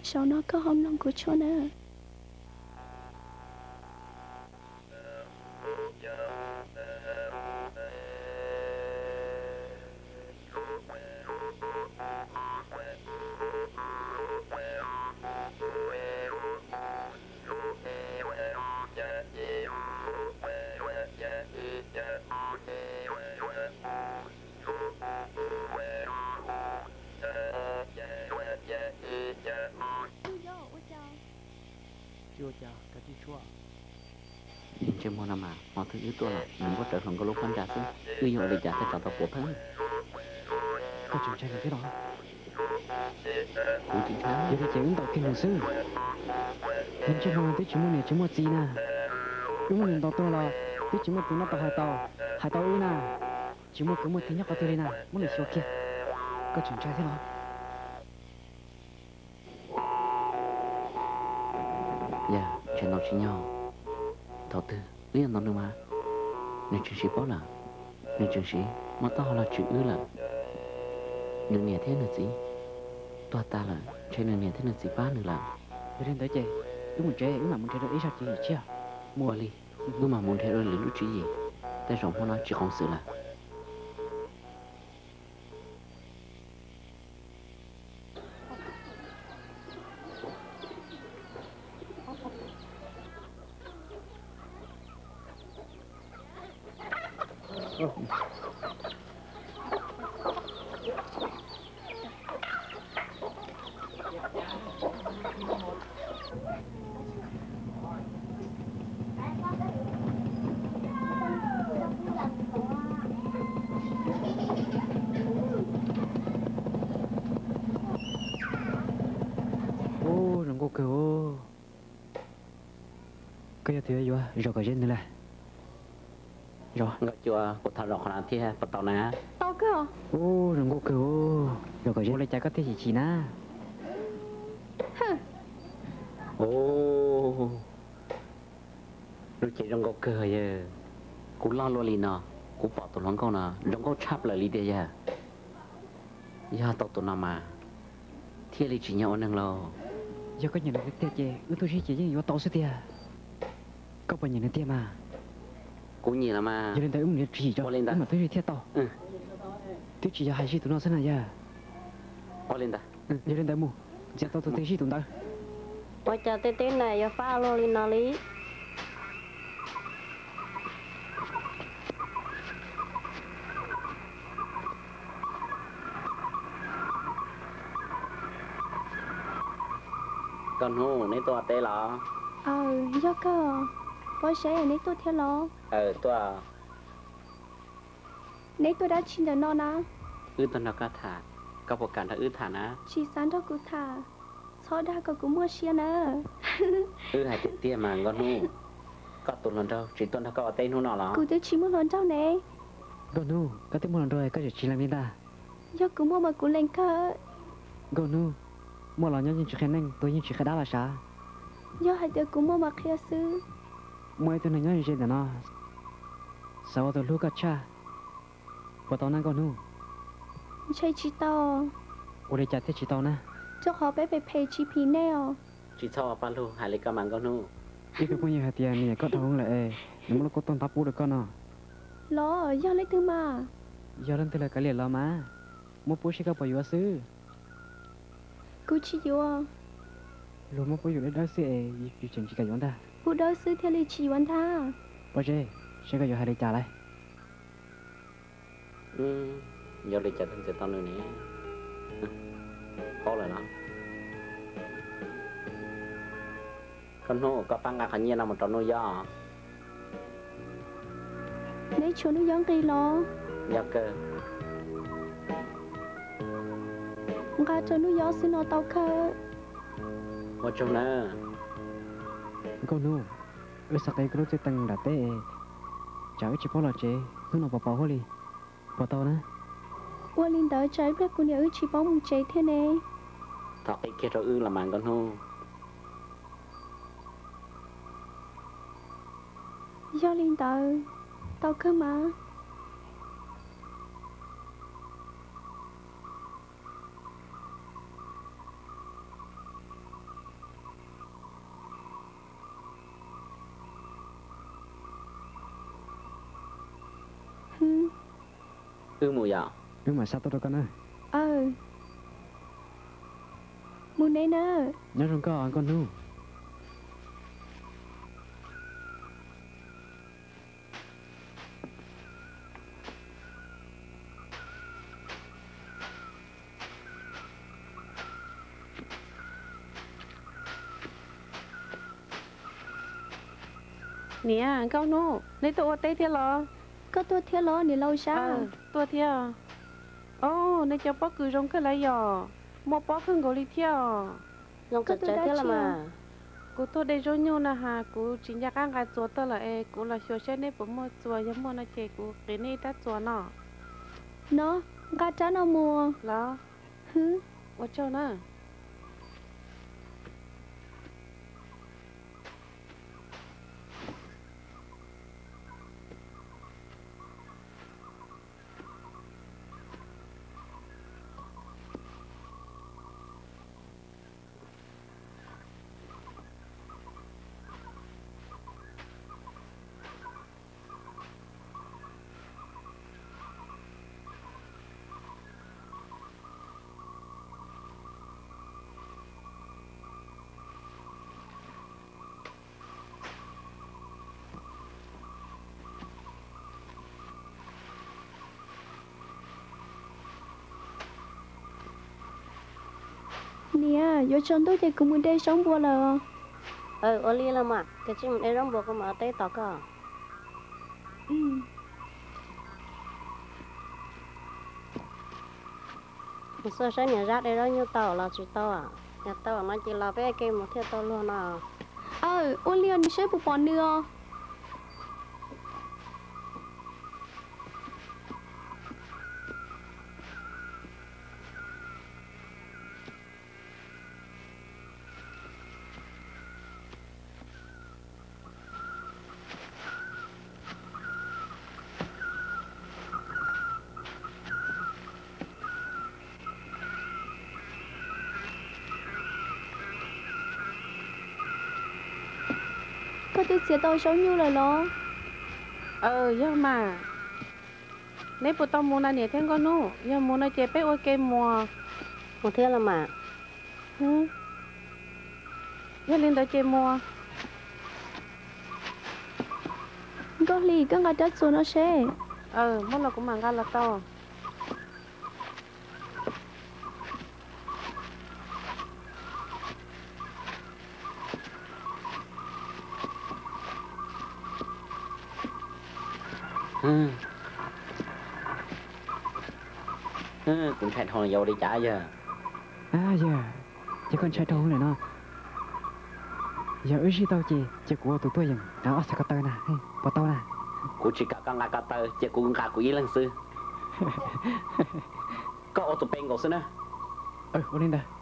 Zaum no koj ho mloog kuv tshuaj na. Tsis ua cas, kav tsij tshuaj. Ntsej muag no mas hmo twg wb tuaj los nws muab rawv hluas nkauj lub phab ntsa xwb, wb yuav ua li cas thiaj tso tau puav pheej. Koj tseem ntshai nws thiab los? Kuv tsis ntshai. Yog li ces wb ntaus kiag nws xwb. Nws ntsej muag twb tsis muaj niam tsis muaj txiv na, wb muab nws ntaus tuag los twb tsis muaj tus noj tau hais tau, hais tau wb na. Tsis muaj kwv muaj tij nyob qhov twg li na, muab nws xyuas kiag. Koj tseem ntshai thiab los? Yog, ntshai ntau tsis nyog. Thaum twg wb yuav ntaus nws mas? Nws tseem siv paub lawm, nws tseem siv muab taub hau los tswm wb lawm. Nws niam thiab nws txiv tuag tas lawm, ntshe nws niam thiab nws txiv pab nws lawm. Yog li ntawd ces wb mus tsev, wb mam mus nrhiav rau ib zaj tswv yim tshiab. Mus ua li, wb mam mus nrhiav rau lwm lub tswv yim. Tej zaum hmo no tsis qoov xwm lawm. Ub, zoo nkauj kawg os. Koj yog tus yuav yuav zaum kom ze ntawd lawm. Nkauj cua, kuv thov zaum qhov no thiab puas tau na? Tau kawg. Ub, zoo nkauj kawg os. Zaum kom ze, ua li cas koj thiaj chim chim na? Ub, lub cev zoo nkauj kawg yawg. Kuv loj luaj li no, kuv pom tus hluas nkauj no zoo nkauj tshaj plaws li tiag yawg. Yog tau tus no mas thiaj li tsim nyog ua neeg lauj. Yog koj nyiam nws tiag tiag ces wb tuaj sib ces yeej yuav tau xwb tiag. Koj puas nyiam nws tiag mas? Kuv nyiam los mas. Yog li ntawd wb mus nrhiav tswv yim tso, wb mam tuaj thiaj tau. Twb tsis yog hais zij tus no xwb na yawg. Ua li ntawd. Yog li ntawd mus, ntxias tau tus twg zij tus ntawd. Ua cas tej teb neeg yuav fab luaj li no li? Nkauj Hnub, neb tuaj ua teb los? Aws, yog kawg. Pob Zeb, neb tuaj thiab los? Aws, tuaj. Neb tuaj dab tsi ntawm no na? Wb tuaj nrog koj tham, koj puas kam nrog wb tham na? Tsis xav nrog kuv tham, txhob dag kom kuv muaj siab na. Wb hais tiag tiag mas Nkauj Hnub, koj tus hluas nraug tsis tuaj nrog koj ua teb hnub no los? Kuv twb tsis muaj hluas nraug ne. Nkauj Hnub, koj twb muaj hluas nraug koj tseem tsis lees li ntag. Yog kuv muaj mas kuv lees kawg. Nkauj Hnub, muaj los nyob yeej tsis qhia neej, tuag yeej tsis qhia dab los sav. Yog hais tias kuv muaj mas qhia xwb. Muaj ib tug neeg nyob ze ntawm no, xav ua tus hlub koj tshaj, puas tau na Nkauj Hnub? Ntshe tsis tau. Ua li cas thiaj tsis tau na? Rau qhov peb phem phem tsis phim nej os. Tsis txhob ua paj lug hais li koj mas Nkauj Hnub. Ib tug phooj ywg hais tias nws nyiam koj dhau lawm es nws muab lub koob tuaj ntab pub rau koj no. Los yog leej twg mas? Yog leej twg los kav liam los mas, muab pub seb koj puas yuav xwb. Kuv tsis yuav. Luag muab pub yus dawb dawb xwb es yus tseem tsis kam yuav ntag. Pub dawb xwb thiaj li tsis yuav ntag. Pob Zeb, seb koj yuav hais li cas lawm? Yuav li cas thiaj ntxias tau nws ne? Paub lawm los? Koj Hnub, koj pab nqa qhov nyiaj no mus rau Nuj Yob. Neb tshuav Nuj Yob nqi los? Yog kawg. Nqa rau Nuj Yob xwb no tau kawg. Ua tsaug na. Nkauj Hnub, wb xav qiv koj lub txij teem nram teb, tsam wb tsis paub los tsev hnub no puas pom huab li. Puas tau na? Ua li ntawd tsam ib pliag kuv niam wb tsis paub mus tsev thiab ne. Thov qiv kiag rau wb los mas Nkauj Hnub. Yog li ntawd, tau kawg mas. Wb mus yom. Wb mam xa tuaj rau koj na. Aw, mus neb na. Nyob zoo koj nkauj hnub. Niam, nkauj hnub, neb tuaj ua teb thiab los? Koj tuaj thiab los niam laus Sab? Tuaj thiab. Au, nej cov pob kws zoo kawg lawm yom, muaj pob kawg nkaus li thiab os. Zoo txawv txawv thiab los mas. Kuv tuaj de zaub nyuj na has kuv tsis nco qab nqa txuas tuaj lawm es kuv los xyuas saib neb puas muaj txuas, yog muaj no ces kuv qiv nej ib rab txuas no. No, nqa rab no mus. Los, ua tsaug na. Niam, yuav tsaus ntuj ces kuv mus de zaub npua lawm. Ua li los mas, koj mus de zaub npua kuv mam ua teb tos koj. Mus xauj saib niam Zab de zaub nyuj tau los tsis tau. Yog tau no ces los peb ua ke mus thiaj tau luag no. Aw, ua li os, nws saib puas pom nws os. Koj twb txiav tau zaub nyuj lawm los? Aw, yog mas. Neb puas tau mus na niam thiab nkauj hnub? Yog mus no ces peb ua ke mus. Mus thiab los mas. Yog li ntawd ces mus. Nkauj Hli, koj nqa rab txuas no seb. Aw, muab los kuv mam nqa los tau. Kuv ntshai dhau, yuav ua li cas yawg? Yawg, ces koj ntshai dhau lawm no. Yog wb zij tau ces, ces kuv ua tus tuaj yeem ob xav ko taw na, puas tau na? Kuv tsis kam koj nqa ko taw, ces kuv nqa kuv ib leeg xwb. Koj ua tus pe nkaus xwb na. Ua li ntawd.